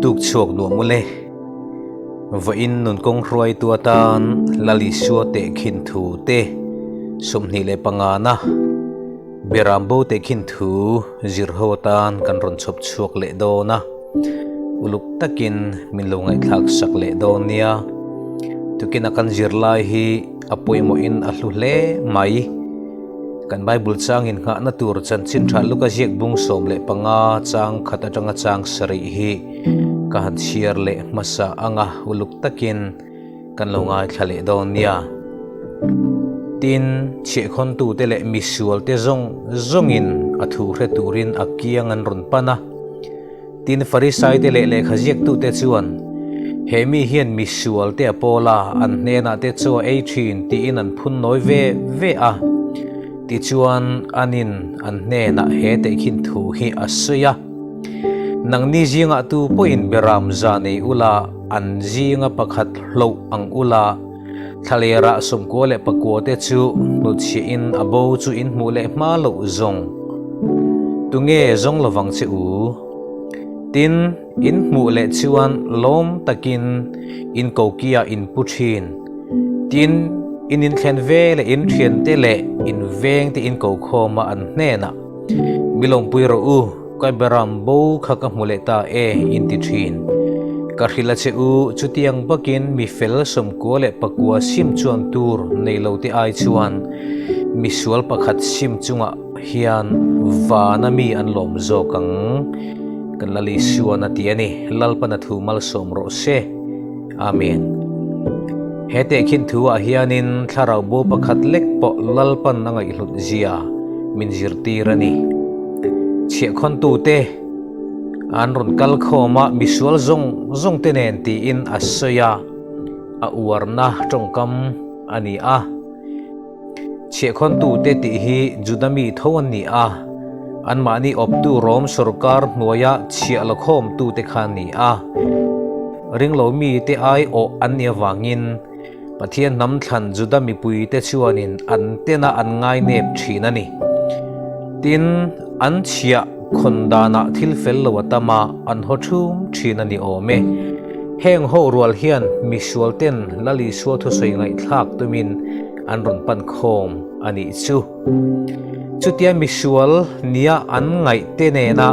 Tuk chhuak nuam ule. Vawiin nun kawng hruaitu atan Lal Isua tehkhin thu te 25 na Beram bo tehkhin thu zir ho atan kan rawn chhawp chhuak leh dawn a, uluk takin min lo ngaihthlak sak leh dawn nia. Tukina kan zirlai hi a pawimawhin a hlu hle mai. Kan Bible changin nghahna tur chanchin tha Luka ziak bung 15 chang khat atanga chang sarih hi ka han chhiar leh hmasa anga uluk takin kan lo ngaithla leh dawn nia. Tin, chhiahkhawntute leh misualte zawng zawngin a thu hre turin a kiang an rawn pan a. Tin, Farisaite leh lehkhaziaktute chuan, He mi hian misualte a pawl a, an hnenah te chaw a ei thin tiin an phun nawi ve ve a. Tichuan, anin an hnenah he tehkhin thu hi a sawi a, Nangni zingah tu pawhin beram za nei ula, an zinga pakhat hloh ang ula, thlalerah 99 te chu hnutchhiahin a bo chu in hmuh leh hma loh zawng. Tunge zawng lovang che u? Tin, in hmuh leh chuan lawm takin in kokiah in pu thin. Tin, in inthlen ve leh in thiante leh in vengte in kokhawm a an hnenah, Mi lawmpui rawh u, ka beram bo kha ka hmu leh ta e, in ti thin. Ka hrilh a che u, chutiang bakin mi fel 99 sim chuan tur nei lo te ai chuan misual pakhat sim chungah hian vana mi an lawm zawk ang. Kan Lal Isuan a ti a ni, Lalpan a thu malsawm rawh se. Amen. He tehkhin thu ah hianin thlarau bo pakhat lek pawh Lalpan a ngaihhlut zia min zirtir a ni. Chhiahkhawntute an rawn kal khawm a, misual zawng zawng te nen tiin a sawi a, a uarna tawngkam a ni a. Chhiahkhawntute tih hi Juda mi tho an ni a, anmahni awptu Rom sawrkar hnuaia chhiah la khawmtute kha an ni a. Ringlo mite aiawh an nih avangin Pathian hnam thlan Juda mipuite chuanin an tena an ngainep thin a ni. Tin, an chhiah khawn danah thil fel lo a tam a, an haw thum thin a ni awm e. Heng ho rual hian misual ten Lal Isua thusawi ngaihthlak tumin an rawn pan khawm a nih chu. Chutia misual nia an ngaih te nena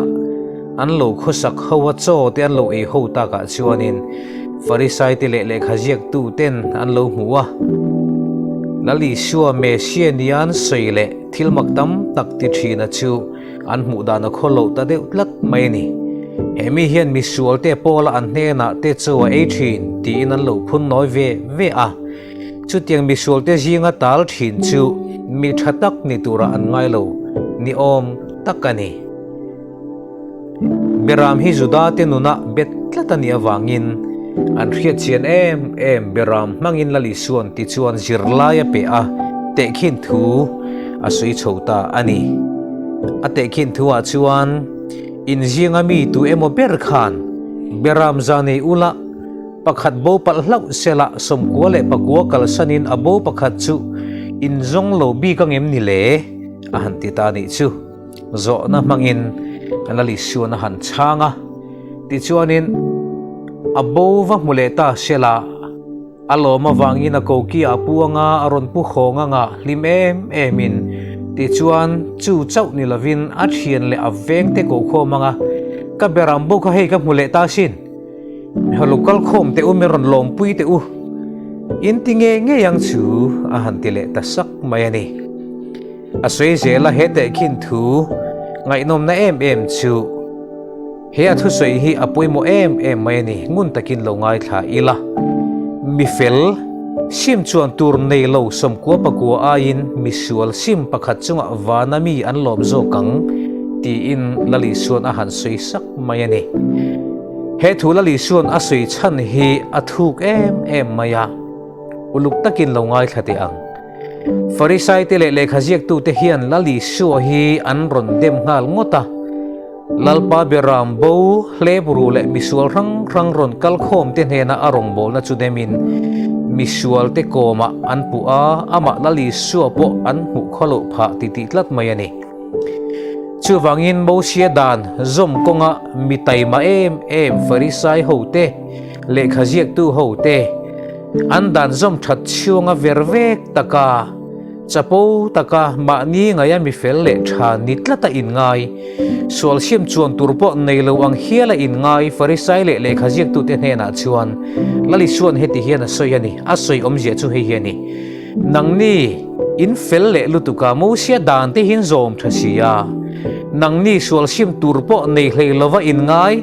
an lo khawsak ho a chaw te an lo ei ho takah chuanin Farisai te leh lehkha ziaktu ten an lo hmu a. Lal Isua Messiah nia an sawi leh thil mak tam tak ti thina chu An hmuh dan a khaw loh ta deuh tlat mai a ni. He mi hian misualte pawla an hnenah te chaw a ei thin tiin an lo phun nawi ve ve a. Chutiang misualte zinga tal thin chu mi tha tak ni turah an ngai lo ni awm tak a ni. Beram hi Juda te nunah bet tlat a nih avangin an hriat chian em em Beram hmangin Lal Isuan ti chuan zirlai a pe a, tehkhin thu a sawi chho ta a ni. A tehkhin thu ah chuan in zinga mi tu emaw ber khan Beram za nei ula pakhat bo palh hlauh sela 99 kalsanin a bo pakhat chu in zawng lo bik angem ni le? a han ti ta a nih chu. Zawhna hmangin Lal Isuan a han chhang a, tichuanin a bo va hmu leh ta sela, a lawm avangin a koki a pu anga a rawn pu khawng anga hlim em emin, tichuan chu chauh ni lovin a thian leh a vengte ko khawm anga, Ka beram bo kha hei ka hmu leh ta sin, mi lo kal khawm teh u, mi rawn lawmpui teh u, in ti ngei ngei ang chu a han ti leh ta sak mai a ni. A sawi zel a, he tehkhin thu ngaihnawmna em em chu he a thusawi hi a pawimawh em em mai a ni, ngun takin lo ngaithla ila. Mi fel sim chuan tur nei lo 99 aiin mi sual sim pakhat chungah vana mi an lawm zawk ang tiin Lal Isuan a han sawi sak mai a ni. He thu Lal Isuan a sawi chhan hi a thuk em em mai a, uluk takin lo ngaithla teh ang. Farisaite leh lehkha ziaktute hian Lal Isua hi an rawn dem nghal ngawt a. Lalpa Beram bo, hlep ru leh misual hrang hrang rawn kal khawmte hnena a rawngbawlna chu demin misualte kawmah an puh a, amah Lal Isua pawh an hmuh khaw loh phah titih tlat mai a ni. Chuvangin Mosia dan zawm kawnga mi taima em em Farisai hote, lehkha ziaktu hote, an dan zawm that chhunga ver vek taka, chapo taka mahni ngaia mi fel leh tha ni tlata inngai, sual siam chuan tur pawh nei lo ang hiala inngai Farisai leh lehkha ziaktute hnenah chuan Lal Isua'n heti hian a sawi a ni, a sawi awmzia chu hei hi a ni. Nangni in fel leh lutuk a, Mosia dan te hian zawm tha si a, nangni sual sim tur pawh nei hlei lova in ngai,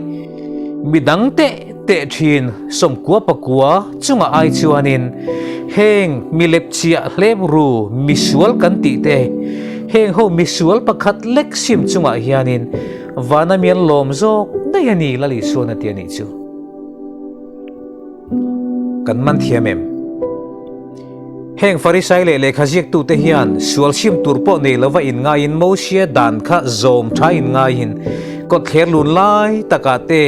mi dang teh teh thin sawmkua pakua chungah ai chuanin heng mi lepchiah hlep ru misual kan tih te, heng ho misual pakhat lek sim chungah hianin vana mian lawm zawk daih a ni Lal Isuan a ti a nih chu. Kan man thiam em? Heng Farisai leh lehkha ziaktute hian sual sim tur pawh nei lova inngaiin Mosia dan kha zawm tha inngaiin kawtthler lun lai takah te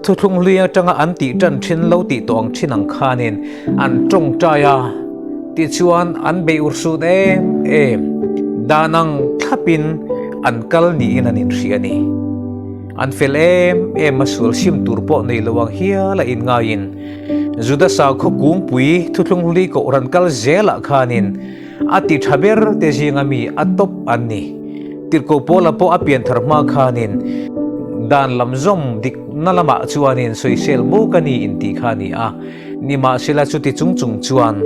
thuthlung hlui atanga an tih tan thin lo tih tawh ang thin ang khanin an tawngtai a, tichuan an bei ursut em em dan ang thlapin an kal niin an inhria a ni. An fel em em a sual sim tur pawh nei lo ang hial a inngaiin Juda sakhaw kungpui thuthlung hlui kohhran kal zelah khanin a ti tha ber te zinga mi a tawp an ni. Tirhkoh Paula pawh a pianthar hma khanin dan lam zawm dikna lamah chuanin sawisel buk a ni intih kha a ni a, nimahsela chuti chung chung chuan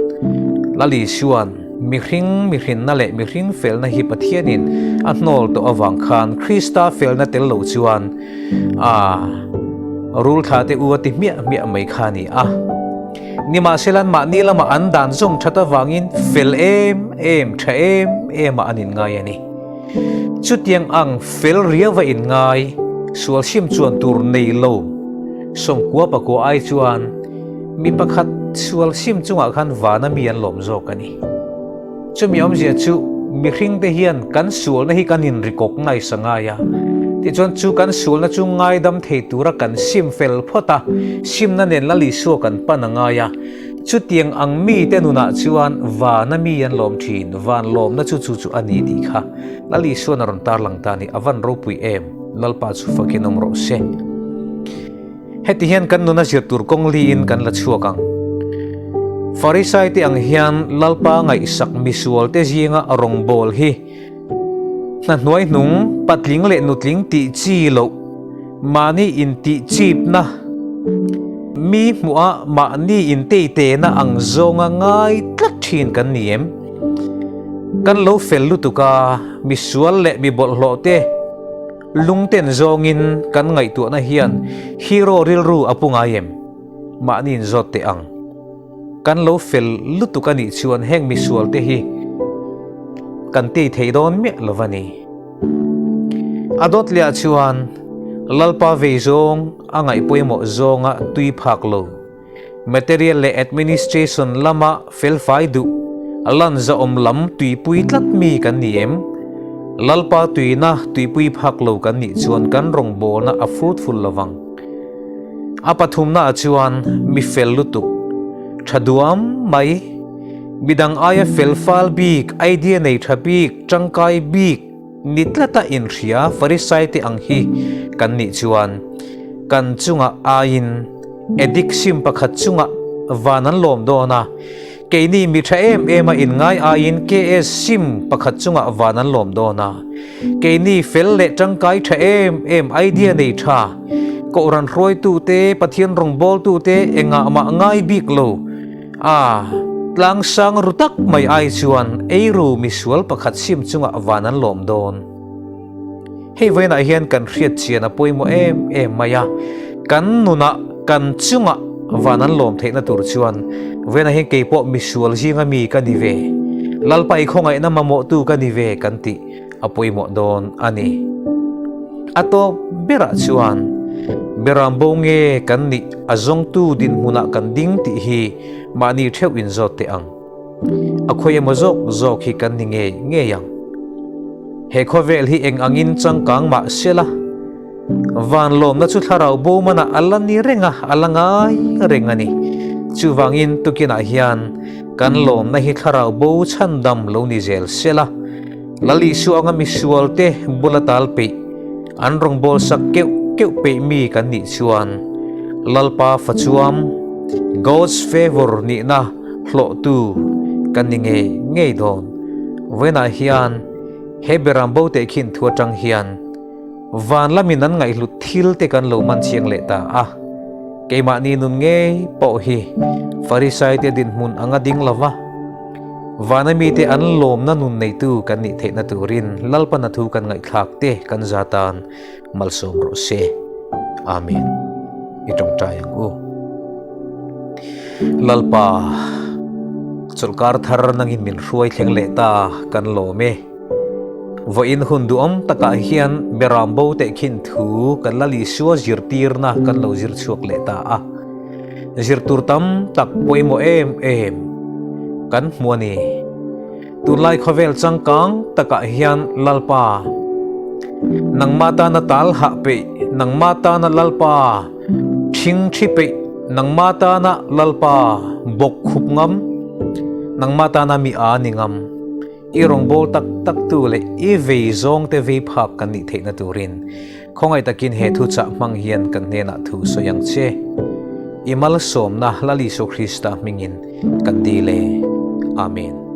Lal Isua'n mihring mihrinna leh mihring felna hi Pathianin a hnawl tawh avang khan Krista felna tel lo chuan A, rul thla te u a ti hmiah hmiah mai kha a ni a. Nimahsela mahni lamah an dan zawm that avangin fel em em, tha em em ah an inngai a ni. Chutiang ang fel riau a inngai, sual sim chuan tur nei lo, sawmkua pakua ai chuan mi pakhat sual sim chungah khan vana mi an lawm zawk a ni. Chumi awmzia chu mihringte hian kan sualna hi kan inrikawk ngaisa ngai a, tichuan chu kan sualna chu ngaidam thei tura kan sim fel phawt a, simna nen Lal Isua kan pan a ngai a. Chutiang ang mite nunah chuan vana mi an lawm thin, van lawmna chu chu chu a ni tih kha Lal Isua'n a rawn tarlang ta a ni. A van ropui em? Lalpa chu fakin awm rawh se. Heti hian kan nuna zir tur kawng liin kan la chhuak ang. Farisaite ang hian Lalpa ngaihsak misualte zinga rawngbâwl hi hna hnuaihnung patling leh nutling tih chi loh, mahni intih chipna, mi hmuha mahni inteitena ang zawnga ngai tlat thin kan ni em? Kan lo fel lutuk a, misual leh mi bawlhhlawhte, Lungten zawngin kan ngaihtuahna hian hero rilru a pu ngai em? Mahni inzawt teh ang. Kan lo fel lutuk a nih chuan heng misual te hi kan tei thei dawn miah lo va ni. A dawt leh ah chuan Lalpa vei zawng a ngaih pawimawh zawnga tui phak lo. Material leh administration lama felfai duh, lan zahawm lam tuipui tlat mi kan ni em? Lalpa tuina tuipui phak lo kan nih chuan kan rawngbawlna a fruitful lovang. A pathumnaah chuan mi fel lutuk, tha duam mai, midang aia fel fal bik, idea nei tha bik, tangkai bik ni tlata inhria Farisai te ang hi kan nih chuan kan chungah aiin Addict sim pakhat chungah van an lawm dawn a, keini mi tha em em a inngai aiin KS sim pakhat chungah van an lawm dawn a, keini fel leh tangkai tha em em idea nei tha, Kohhran hruaitute, Pathian rawngbawltute engah mah ngai bik lo a, tlang sang ru tak mai ai chuan eiru misual pakhat sim chungah van an lawm dawn. Hei vawiinah hian kan hriat chian a pawimawh em em mai a, kan nunah kan chungah van an lawm theihna tur chuan vawiinah hian kei pawh misual zinga mi ka ni ve, Lalpa i khawngaihna mamawhtu ka ni ve kan tih a pawimawh dawn a ni. A tawp berah chuan beram bo nge kan nih a zawngtu dinhmunah kan ding tih hi mahni theuh inzawt teh ang. A khawi emaw zawk zawk hi kan ni ngei ngei ang. He khawvel hi eng angin changkang mah sela, van lawmna chu thlarau bo manah a la ni reng a, a la ngai reng a ni. Chuvangin tukinah hian kan lawmna hi thlarau bo chhandam lo ni zel sela. Lal Isua anga misualte bula tal peih, an rawngbâwl sak keuh keuh peih mi kan nih chuan Lalpa fachuam, God's favour nihna hlawhtu kan ni ngei ngei dawn. Vawiinah hian he beram bo tehkhin thu atang hian van lamin an ngaihhlut thil te kan lo man chiang leh ta a. Keimahni nun ngei pawh hi Farisaite dinhmun anga ding lo va, Vana mite an lawmna nun neitu kan nih theihna turin Lalpana thu kan ngaihthlak te kan za tan malsawm rawh se. Amen. I tawngtai ang u. Lalpa, chawlhkar thar nangin min hruai thleng leh ta kan lawm e. Vawiin hun duhawm takah hian beram bo tehkhin thu kan Lal Isua zirtirna kan lo zir chhuak leh ta a. Zir tur tam tak pawimawh em em kan hmu a ni. Tunlai khawvel changkang takah hian Lalpa, nangmah tana tal hah peih, nangmah tana Lalpa ṭhing ṭhi peih, nangmah tana Lalpa bawk khup ngam, nangmah tana mi aa ni ngam, I rawngbâwl tak tak tu leh i vei zawngte vei phak kan nih theihna turin khawngaih takin he thuchah hmang hian kan hnenah thu sawi ang che. I malsawmna Lal Isua Krista hmingin kan dil e. Amen.